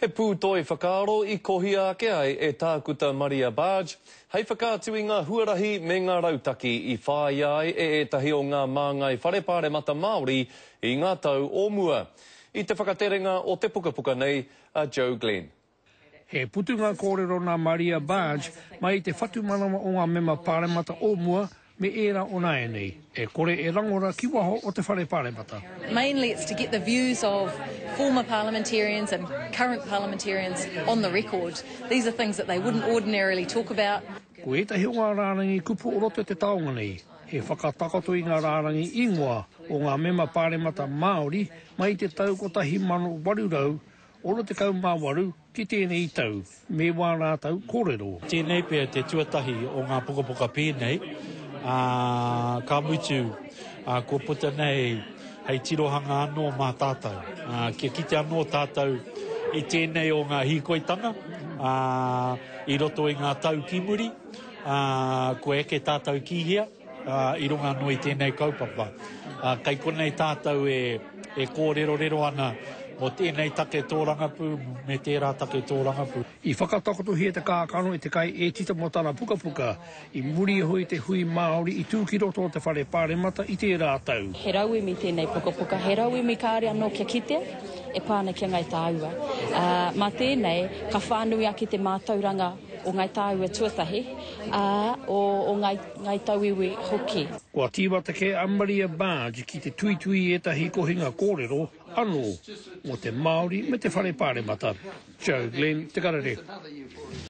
He pūtoi whakaaro i kohia ake ai e Tākuta Maria Barge hei whakaatu i ngā huarahi me ngā rautaki i whāia ai e ētahi o ngā māngai Whare Pāremata Māori i ngā tau o mua. I te whakaterenga o te pukapuka nei a Joe Glenn. He putunga kōrero nā Maria Barge mai i te whatumanawa o ngā mema Pāremata o mua me ērā o nāianei, e kore e rangona ki waho o te Whare Pāremata. Mainly it's to get the views of former parliamentarians and current parliamentarians on the record. These are things that they wouldn't ordinarily talk about. Ko ētahi o ngā rārangi kupu o roto i te taonga nei, he whakatakoto i ngā rārangi ingoa o ngā mema pāremata Māori mai i te tau 1868 ki tēnei tau, me wā rātou kōrero. Tēnei pea te tuatahi o ngā pukapuka pēnei, ā, ka mutu, ā, kua puta nei hei tirohanga anō mā tātou, ā, kia kite anō tātou i tēnei o ngā hīkoitanga, ā, i roto i ngā tau ki muri, ā, kua eke tātou ki hea, ā, i runga anō i tēnei kaupapa. Ā, kei konei tātou e, e kōrerorero ana mō tēnei take tōrangapū me tērā take tōrangapū. I whakatakotohia te kākano e te kaiētita mō tana pukapuka i muri iho i te hui Māori i tū ki roto o te Whare Pāremata i tērā tau. He rauemi tēnei pukapuka, he rauemi kāore anō kia kitea e pā ana ki a Ngāi Tāua. Ā, mā tēnei ka whānui ake te mātauranga o Ngāi Tāua tuatahi, ā, o, o Ngāi, Ngāi Tauiwi hoki. Kua tīmata kē a Maria Barge ki te tuitui i ētahi kohinga kōrero anō mō te Māori me te Whare Pāremata. Joe Glenn, Te Karere.